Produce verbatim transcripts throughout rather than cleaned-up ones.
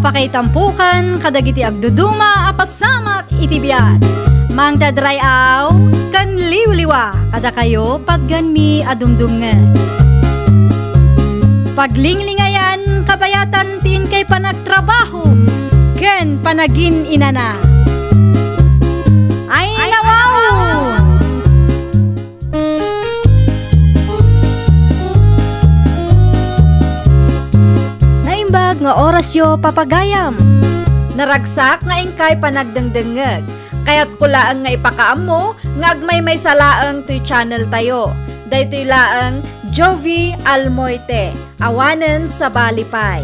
Pakaitampokan kadagiti agduduma a pasamak iti biag. Mangted ray-aw ken liwliwa kadakayo patganmi a dumdumngeg. Paglinglingayan kabayatan ti inkay panagtrabaho ken panagin-inana. Ay, nawaw! Naimbag nga orasyo, papagayam. Naragsak nga inkay panagdengdengngeg. Kayatko laeng nga ipakaammo nga agmaymaysa laeng toy channel tayo. Daytoy laeng Jovi Almoite. Awanen sabali pay.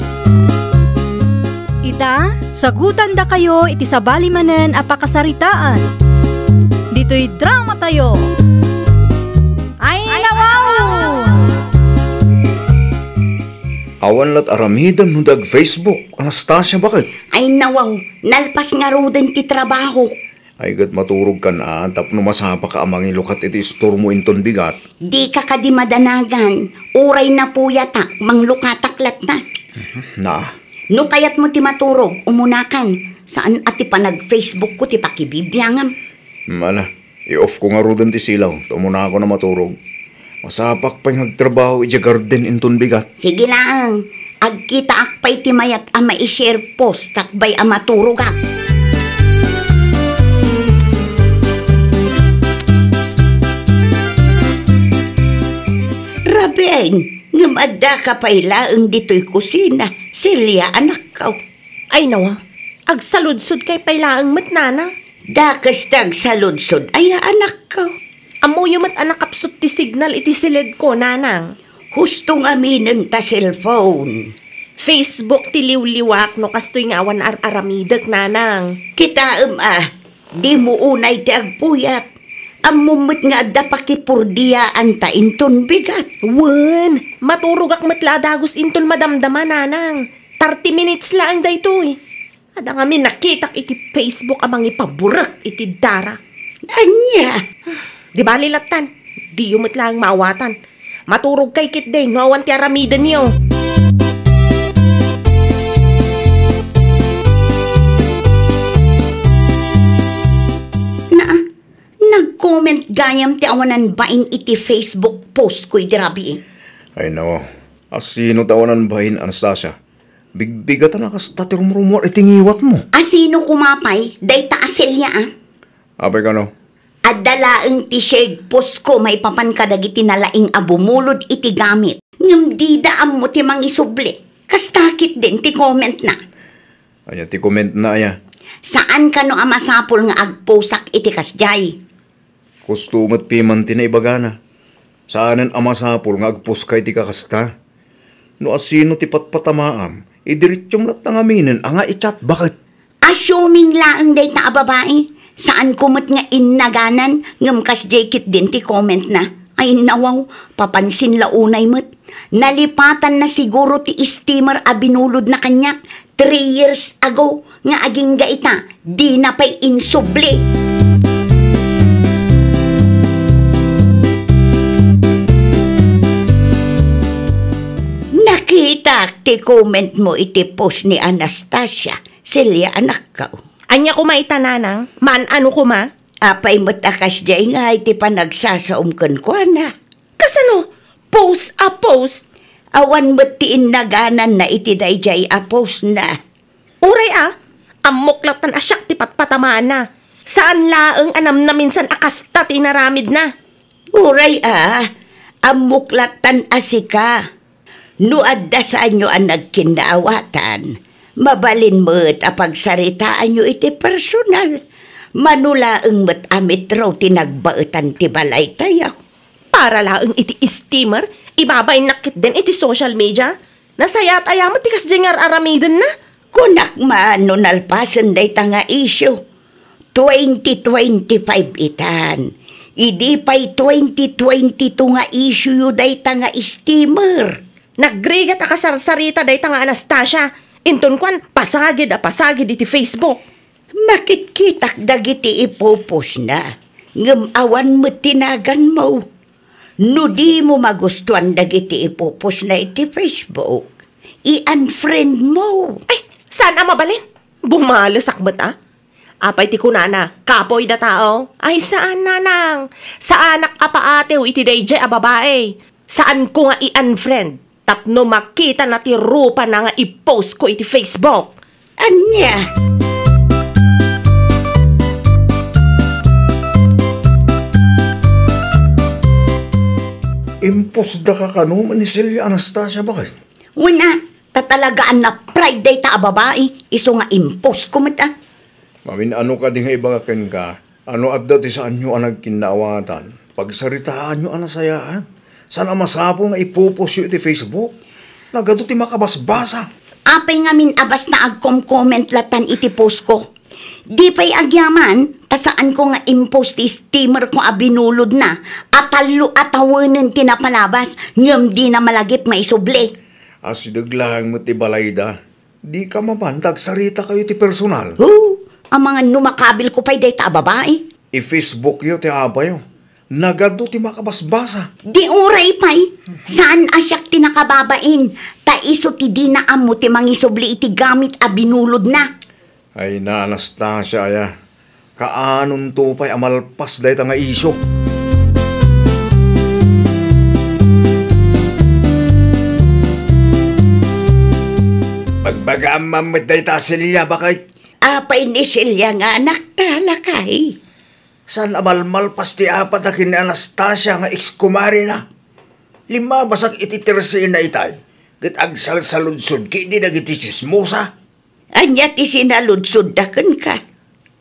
Ita, sagutandakayo iti sabali manen a pakasaritaan. Ditoy drama tayo. Ay, nawaw! Awan lat aramidem no dag Facebook, Anastasia, baket? Ay, nawaw, nalpas ngaruden ti trabaho. Ay, ket maturogkan a, tapno masapaka a mangilukat iti istormo inton bigat. Dika kadi madanagan, uray napuyatak, manglukatak latta. Na. No kayatmo ti maturog, umunakan. Saan a ti panag-Facebook ko ti pakibibiangam. Mana, i-off ko ngaruden ti silaw, ta umunakon a maturog. Masapak pay nga agtrabaho idiay garden inton bigat. Sige laeng, agkitaak pay ti mayat a mai-share post sakbay a maturogak. Raben, ngem addaka pay laeng ditoy kusina, Celia, anakko. Ay, nawa, agsaludsodkay pay laeng met, nanang. Dakes ti agsaludsod aya, anakko. Ammoyo met a nakapsut ti signal iti siledko, nanang. Husto ngaminen ta cellphone. Facebook ti liwliwak no kastoy nga awan ar-aramidek, nanang. Kitaem a, dimo unay ti agpuyat. Ammom met nga adda pakipurdiaanta inton bigat. Wen, maturogak met la a dagus inton madamdama, nanang. Thirty minutes laeng daytoy. Adda ngamin nakitak iti Facebook a mangipaburek iti dara. Ania? Di bali lattan, diyo met laeng maawatan. Maturogkay ketdi no awan ti aramidenyo. Na, nag-comment gayam ti awanan bain iti Facebook post ko idi rabii. Ay, no. Asino ti awanan bain, Anastasia? Bigbigatan a kasta ti rumrumuar iti ngiwatmo. Asino koma pay? Dayta a Celia, a? Apay kano? Adda laeng ti shared post ko maipapan kadagiti nalaing a bumulod iti gamit. Ngem dida ammo ti mangisubli. Kasta ketdin ti comment na. Ania ti comment na, aya? Saan kano a masapul nga agposak iti kasdiay? Husto met piman ti naibagana. Saanen a masapul nga agposka iti kakasta. No asino ti patpatamaam, idiretsum latta ngaminen a nga i-chat, baket? Assuming laeng dayta a babai, saanko met nga innaganan, ngem kasdiay ketdin ti comment na. Ay, nawaw, papansin la unay met. Nalipatanna siguro ti steamer a binulodna kaniak three years ago nga agingga ita, dina pay insubli. Nakitak ti comment mo iti post ni Anastasia, Celia, anakko. Ania koma ita, nanang? Maan-ano koma? Apay met a kasdiay nga iti panagsasaom kenkuana. Kasano? Post a post? Awan met ti innagananna iti daydiay a post na. Uray a, ammok lattan a siak ti patpatamaanna. Saan laeng a namnaminsan a kasta ti inaramidna. Uray a, ammok lattan a sika. No adda saanyo a nagkinnaawatan, mabalin met a pagsaritaanyo iti personal. Mano laeng met a metro ti nagbaetan ti balaytayo. Para laeng iti steamer, ibabainnak ketdin iti social media. Nasayaat aya met ti kasdiay nga ar-aramidenna? Kunak man no nalpasen dayta nga issue. Twenty twenty-five itan. Idi pay twenty twenty-two nga issue-yo dayta nga steamer. Nagrigat a kasarsarita dayta nga Anastasia. Inton kuan, pasagid a pasagid iti Facebook. Makitkitak dagiti ipupusna, ngem awan met ti naganmo. No dimo magustuan dagiti ipupusna iti Facebook, i-unfriend mo. Ay, Saan a mabalin? Bumalesak met a. Apay ti kunana, kapoy da tao? Ay, saan, nanang. Saanak a paatew iti daydiay a babai. Saanko nga i-unfriend tapno makitana ti rupana nga i-post ko iti Facebook. Ania? Impostda ka kano ni Celia, Anastasia, baket? Wen a, ta talaga a na-pride dayta a babai, isu nga impostko met a. Mamin-ano kadi nga ibaga kenka, ano adda ti saanyo a nagkinnaawatan? Pagsaritaanyo a nasayaat. Saan a masapul nga ipupostyo iti Facebook? Nagadu ti makabasbasa. Apay ngamin a basta agkom-comment latan iti postko? Di pay agyaman, ta saanko nga impost ti steamerko a binulodna a tallo a tawenen ti napalabas, ngem dina malagip maisubli. Asideg laeng met ti balayda. Dika mapan ta agsaritakayo ti personal. Hu, amangan no makabilko pay dayta a babai. I-Facebookyo ti apayo. Nagadu ti makabasbasa. Di uray pay. Saan a siak ti nakababain, ta isu ti dina ammo ti mangisubli iti gamit a binulodna. Ay na, Anastasia, aya. Kaanonto pay a malpas dayta nga isyu? Pagbagaam man met dayta a Celia, baket? Apay ni Celia nga anakta, lakay? Saan a malmalpas ti apat a ken ni Anastasia nga ex-kumarena? Limmabasak iti tersena itay, ket agsalsaludsod ketdi dagiti tsismosa. Ania ti sinaludsodda kenka?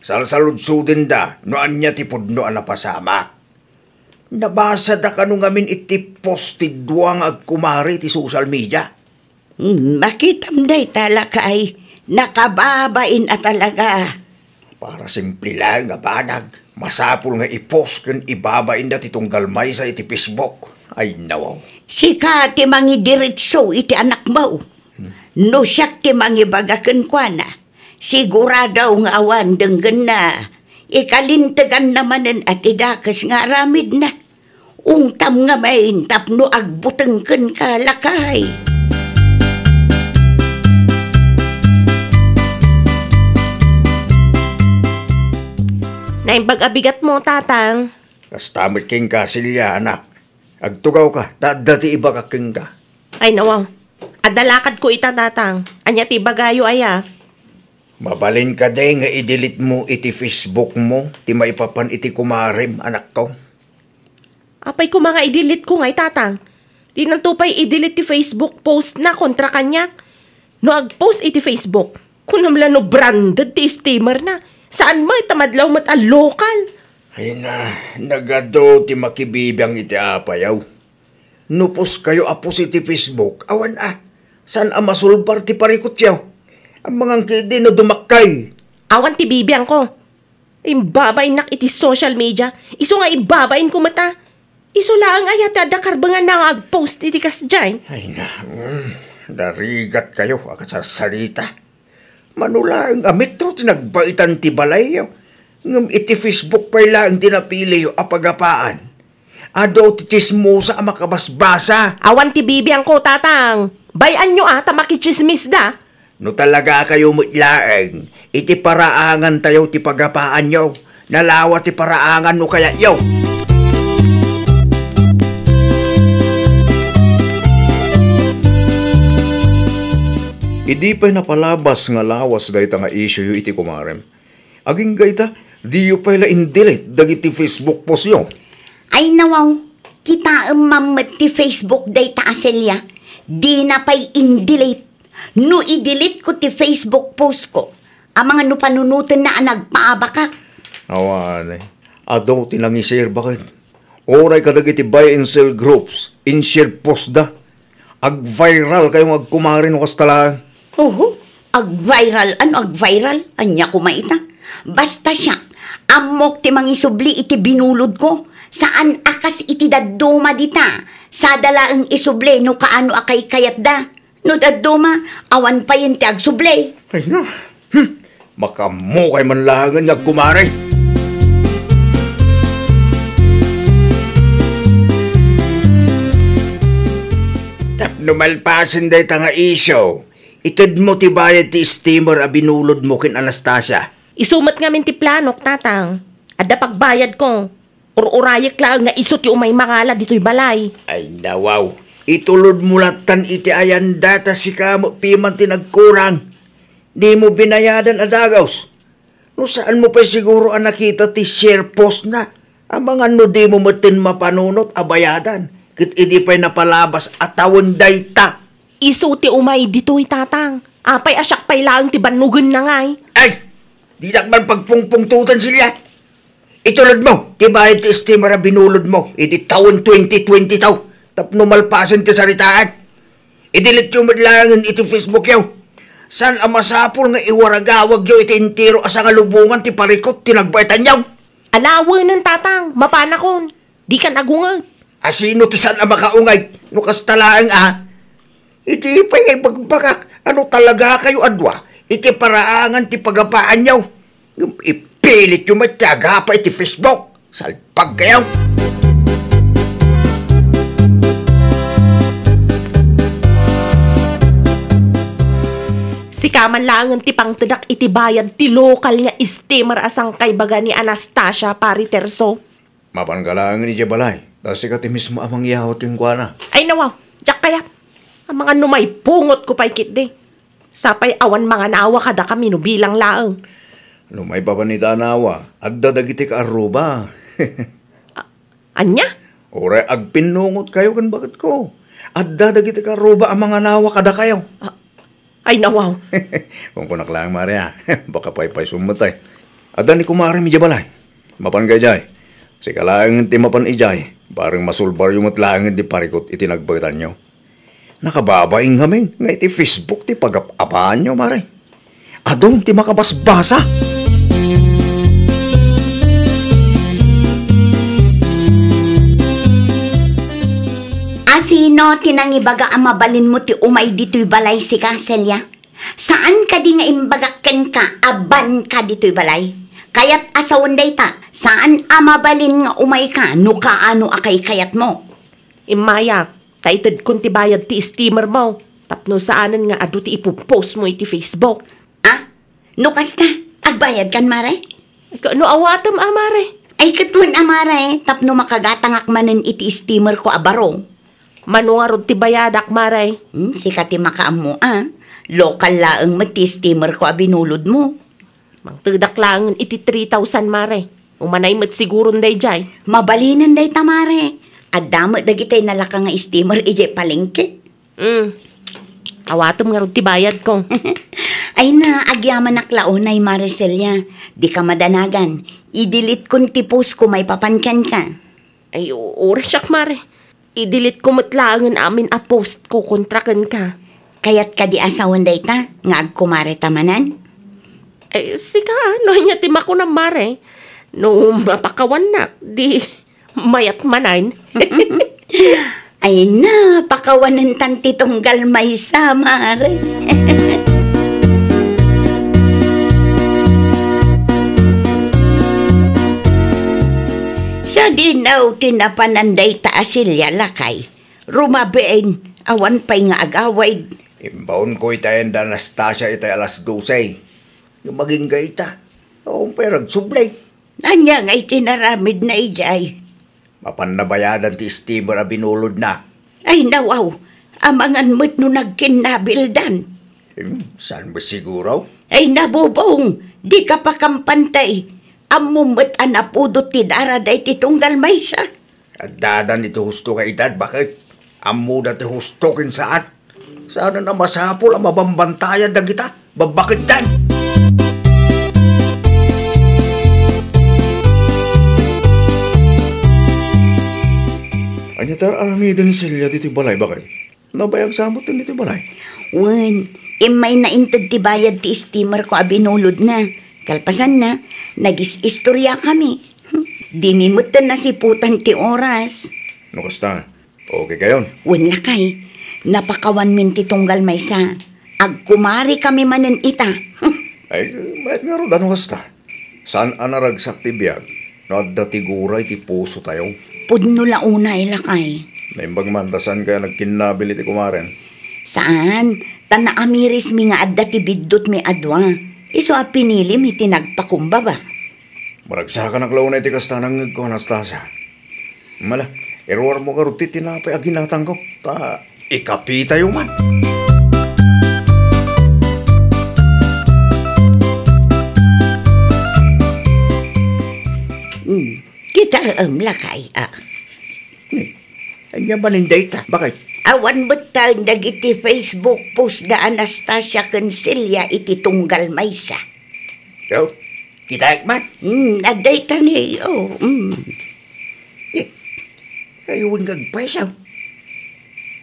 Salsaludsodenda no ania ti pudno a napasamak. Nabasada kano ngamin iti post ti dua nga agkumare iti social media? Hmm, makitam dayta, lakay. Nakababain a talaga. Para simple laeng a banag, masapul nga i-post ken ibabainda ti tunggal maysa iti Facebook. Ay, nawaw. Sika ti mangidiretso iti anakmo. Hmm. No siak ti mangibaga kenkuana, sigurado nga awan denggenna. Ikalinteganna manen a ti dakes nga aramidna. Ungtam ngamin tapno agbuteng kenka, lakay. Naimbag a bigatmo, Tatang. Kasta met kenka, Celia, anak. Agtugawka, ta adda ti ibagak kenka. Ay, nawaw. Adda lakadko ita, Tatang. Ania ti ibagayo aya? Mabalin kadi nga i-delete mo iti Facebook mo ti maipapan iti kumarem, anakko? Apay koma nga i-delete ko ngay, Tatang? Dinanto pay i-delete ti Facebook post na kontra kaniak. No ag-post iti Facebook, kunam la no branded ti steamer na. Saan met ta madlaw met a lokal. Ay na, nagadu ti makibibiang iti apayaw. No post kayo a post iti Facebook, awan a. Saan a masulbar ti parikutyo? Amangan ketdi no dumakkel. Awan ti bibiangko. Imbabainnak iti social media. Isu nga imbabainko met a. Isu laeng aya ti adda karbenganna nga ag-post iti kasdiay. Ay na, mm, narigat kayo a kasarsarita. Mano laeng a metro ti nagbaitan ti balayyo, ngem iti Facebook pay laeng ti napiliyo a pagapaan. Adu ti tsismosa a makabasbasa. Awan ti bibiangko, Tatang. Bay-anyo a ta makitsismisda. No talaga kayo met laeng, iti paraangantayo ti pagapaanyo. Nalawa ti paraangan no kayatyo. Idi pay napalabas nga lawas dayta nga issueyo iti kumarem, agingga ita, diyo pay la in-delete dagiti Facebook postyo? Ay, nawaw, kitaem man met ti Facebook dayta a Celia. Dina pay in-delete. No i-delete ko ti Facebook post ko, amangan no panunotenna a nagpaabakak. Awan, eh. Adu ti nangi-share, baket? Uray kadagiti buy and sell groups, in-share post da. Ag-viral kayo nga agkumare no kasta laeng. Oho, ag-viral? Ano ag-viral? Ania koma ita? Basta siak, ammok ti mangisubli iti binulod ko. Saan a kas iti dadduma dita. Sada laeng isubli no kaano a kaykayatda. No dadduma, awan payen ti agsubli. Ay na. Hmm. Makaammo kay man laengen nga agkumare. Tapno malpasen dayta nga isyu, Itedmo ti bayad ti steamer a binulodmo ken Anastasia. Isu met ngamin ti planok, Tatang. Adda pagbayadko. Ur-urayek laeng nga isu ti umay mangala ditoy balay. Ay, nawaw. Itulodmo lattan iti ayanda ta sika met piman ti nagkurang. Dimo binayadan a dagus. No saanmo pay siguro a nakita ti share post na, amangan no dimo metten mapanunot a bayadan, ket idi pay napalabas a tawen dayta. Isu ti umay ditoy, Tatang. Apay a siak pay laeng ti bannogenna ngay? Ay! Dinak man pagpungpungtotan, Celia. Itulodmo ti bayad ti steamer a binulodmo iti tawen twenty twenty-two tapno malpasen ti saritaan. I-delete yo met laengen iti Facebook yo. Saan a masapul nga iwaragawag yo iti entero a sangalubongan ti parikut ti nagbaetan yo? Alawenen, Tatang, mapanakon. Dikan agungeg. A sino ti saan a makaungeg no kasta laeng a? Iti pay nga ibagbagak, ano talaga kayo a dua iti paraangan ti pagapaanyo? Ngem ipilit yo met ti agapa iti Facebook. Salpag kayo! Sika man laengen ti pangtedak iti bayad ti lokal nga steamer a sangkaibaga ni Anastasia, Pari Terso. Mapanka laengen idiay balay, ta sika ti mismo a mangyawat kenkuana. Ay, nawaw, diak kayat. Amangan no maipungotko pay ketdi. Sapay awan manganawa kadakami no bilang laeng. No maipapan ita a nawa, adda dagiti kaarruba. A-, ania? Uray agpinnungotkayo ken baketko. Adda dagiti kaarruba a manganawa kadakayo. A-, Ay, nawaw. Kunkunak laeng, Mare, a. Baka paypaysom met, ay. Adda ni kumarem idiay balay. Mapanka idiay. Sika laengen ti mapan idiay. Bareng masulbaryo met laengen ti parikut iti nagbaetanyo. Nakababain ngamin nga iti Facebook ti pagap-apaanyo, Mare. Adun ti makabasbasa. A sino ti nangibaga a mabalinmo ti umay ditoy balay, sika, Celia? Saan kadi nga imbagak kenka a banka ditoy balay? Kayat a sawen dayta, saan a mabalin nga umayka no kaano a kaykayatmo. Immayak, ta itedkon ti bayad ti steamer mo, tapno saanen nga adu ti ipopost mo iti Facebook. Ah? No kasta, agbayadkan, Mare? Ay, ka-, no awatem a, Mare? Ay, ket wen a, Mare, tapno makagatangak manen iti steamer ko a baro. Mano ngarud ti bayadak, Mare? Hmm, sika ti makaammo, a. Lokal laeng met ti steamer ko a binulodmo. Mangtedak laengen iti three thousand, Mare. Umanay met siguron daydiay. Mabalinen dayta, Mare. Adda met dagitay nalaka nga steamer idiay palengke. Hmm. Awatem ngarud ti bayadko. Ay na, agyamanak la unay, Mare Celia. Dika madanagan. I-delete kon ti post ko maipapan kenka. Ay, u-, uray siak, Mare. I-delete ko met laengen amin a post ko kontra kenka. Kayat kadi a sawen dayta nga agkumareta manen? Ay, sika, no ania ti makunam, Mare? No mapakawannak, di mayat manen. Ay na, pakawanentan ti tunggal maysa, Mare. Sadino ti napanan dayta a Celia, lakay? Rumabiin, awan pay nga agawid. Imbaonko ita ken da Anastasia itay alas dose. Ngem agingga ita. Awan pay ragsubli. Ania ngay ti naramidna idiay? Mapanna bayadan ti steamer a binulodna. Ay, nawaw, amangan met no nagkinnabildan. Hmm, saan met siguro? Ay, nabubong, dika pakampantay. Ammom met a napudot ti dara daytoy tunggal maysa. Addadan iti husto nga edad, baket? Ammoda ti husto ken saan. Saan a masapul a mabambantayan dagita. Babbaketdan. Ania ti ar-aramiden ni Celia ditoy balay, baket? Nabayag sa met ditoy balay. Wen, immayna inted ti bayad ti steamer ko a binulodna. Kalpasanna, nagis-istoriakami. Dimi met nasiputan ti oras. No kasta, okay kayon? Wen, lakay, napakawanmin ti tunggal maysa. Agkumarikami manen ita. Ay, mayat ngarud a no kasta. Saan a naragsak ti biag no adda ti guray ti pusotayo? Pudno la unay, lakay. Naimbag man ta saan kaya nagkinnabil iti kumarem? Saan, Ta naamirismi nga adda ti biddutmi a dua, isu a pinilim iti nagpakumbaba. Maragsakanak la unay ti kasta nangngegko, Anastasia. Mala, iruarmo garud ti tinapay a ginatangko, ta ikapitayo man. Hmm, kitaem, lakay, a. Ni, ania manen dayta? Bakit? Awan met ta dagiti Facebook post da Anastasia ken Celia iti tunggal maysa. Yo, kitaek man. Hmm, adda ita ni, oh, hmm. Eh, kayo nga agpaisaw.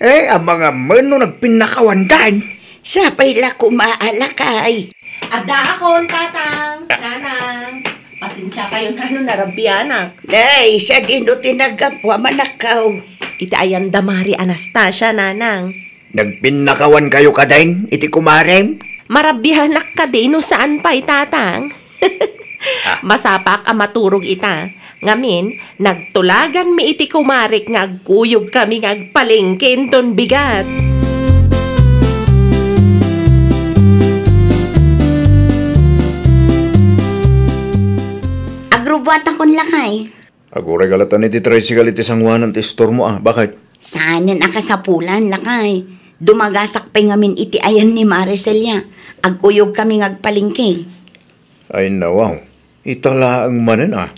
Eh, ang mga mano nagpinnakawan dan. Siya pa'y la kumaalakay. Addaakon, Tatang, Nanang. Pasensya kayo, Nano, narabianak. Nay, siya dino ti naggapu a manakaw. Iti ayan da Mari Anastasia, Nanang. Nagpinnakawan kayo kadin iti kumarem? Marabianak kadi no saan pay, Tatang. Ah. Masapak a maturog ita. Ngamin, nagtulaganmi iti kumarek nga agkuyog kami nga agpalengke inton bigat. Agrubuatakon, lakay. Aguray ka latta iti tricycle iti sanguanan ti istormo, a. Bakit? Saanen a kasapulan, lakay. Dumagasak pay ngamin iti ayan ni Mari Celia. Agkuyog kami nga agpalengke. Ay, nawaw. Ita laeng manen, a.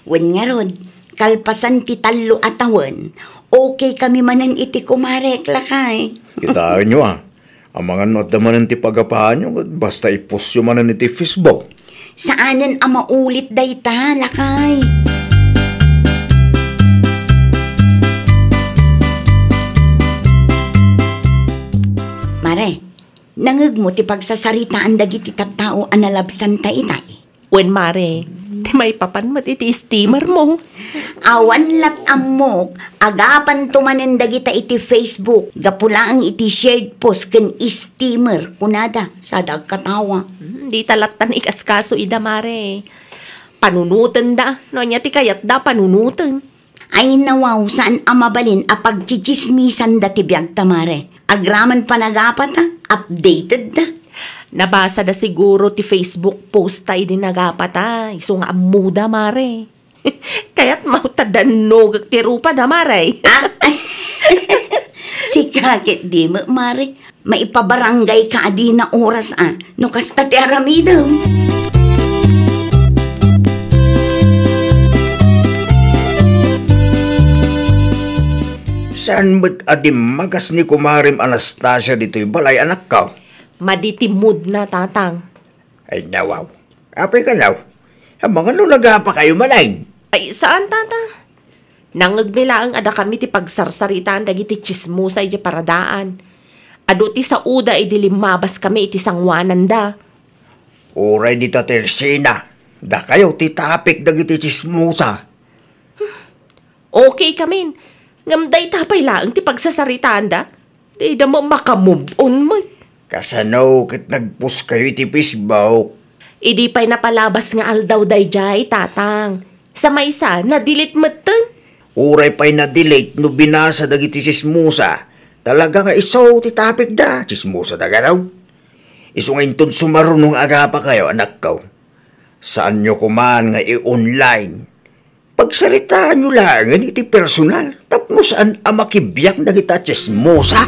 Wen ngarud, kalpasan ti tallo a tawen, okay kami manen iti kumarek, lakay. Kitaenyo, a. Amangan no adda manen ti pagapaanyo, ket basta ipostyo manen iti Facebook. Saanen a maulit dayta, lakay. Mare, nangngegmo ti pagsasaritaan dagiti tattao a nalabsanta itay? Wen, Mare, ti maipapan met iti steamer mo. Awan lat ammok, agapanto manen dagita iti Facebook, gapu laeng iti shared post ken steamer, kunada, sada agkatawa. Hmm, dita lattan ikaskaso ida, Mare. Panunotenda, no ania ti kayatda panunoten. Ay, nawaw, saan a mabalin a pagtsitsismisanda ti biagta, Mare. Agraman panagapata, updated da. Nabasada siguro ti Facebook post ta idi nagapata, isu nga ammoda, Mare. Kayat mo ta dannogek ti rupada, Mare. Ah? Sika ket di met, Mare. Maipabarangay ka a dina oras, a, no kasta ti aramidem. Saan met a dimmagas ni Kumarem Anastasia ditoy balay, anakko? Madi ti mood na, Tatang. Ay, nawaw. Apay ka, naw? Amangan no nagapa kayo manen? Ay, saan, Tata? Nangngegmi laeng a dakami ti pagsarsaritaan dagiti tsismosa idiay paradaan. Adu ti saoda idi limmabas kami iti sanguananda. Uray dita ti Sina, dakayo ti tapik dagiti tsismosa. Okay kamin. Ngem dayta pay laeng ti pagsasaritaanda. Dida maka-move on met. Kasano ket nagpost kayo iti Facebook? Idi pay napalabas nga aldaw daydiay, Tatang. Sa maysa, na-delete metten. Uray pay na-delete no binasa dagiti tsismosa. Talaga nga isu ti tapikda, tsismosa da gadaw. Isu nga inton sumaruno nga agapa kayo, anakko. Saanyo koman nga i-online. Pagsaritaanyo laengen iti personal tapno saan a makibiag dagita a tsismosa.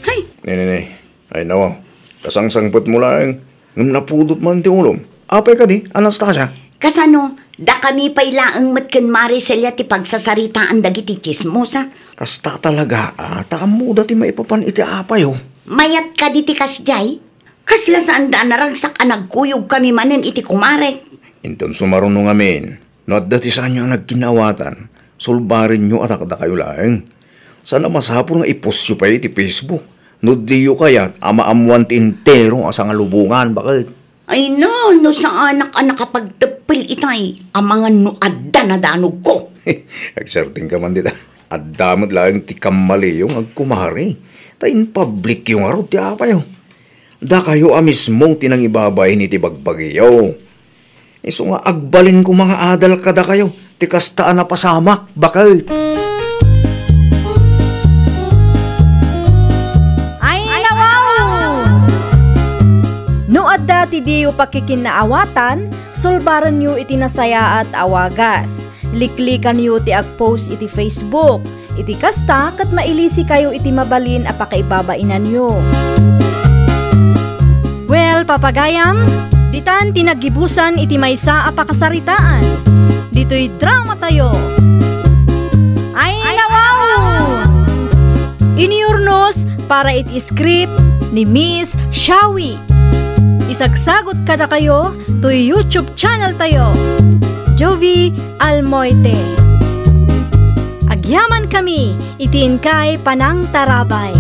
Hay! Ne, ne, ne. Ay, nawa. Kasangsangpetmo laeng. Ngem napudot man ti ulom. Apay kadi, Anastasia? Kasano, dakami pay laeng met ken Mari Celia ti pagsasaritaan dagiti tsismosa? Kasta talaga, a, ta ammoda ti maipapan iti apayo. Mayat kadi ti kasdiay? Kasla saanda a naragsak a nagkuyog kami manen iti kumarek. Inton sumaruno ngamin, no adda ti saanyo a nagkin-awatan, sulbarenyo a dakdakayo laeng. Saan a masapul nga ipostyo pay iti Facebook, no diyo kayat a maammoan ti entero a sangalubongan, baket. Ay no, no saanak a nakapagteppel itay, amangan no adda nadanogko. Agsertingka man dita. Adda met laeng ti kammaliyo nga agkumari, ta in-publicyo ngarud ti apayo. Dakayo a mismo ti nangibabain iti bagbagiyo. Isu nga agbalin koma nga adal kadakayo, Ti kasta a napasamak, baket. Ay, nawaw! No adda ti diyo pakikinnaawatan, sulbarenyo iti nasayaat a wagas. Liklikanyo ti agpost iti Facebook. Iti kasta, ket mailisikayo iti mabalin a pakaibabainanyo. Well, papagayam, ditan ti naggibusan iti maysa a pakasaritaan. Ditoy dramatayo. Ay, nawaw! Inurnos para iti script ni Miss Shawi. Isagsagut kadakayo toy YouTube channel tayo, Jovie Almoite. Agyamankami iti inkay panangtarabay.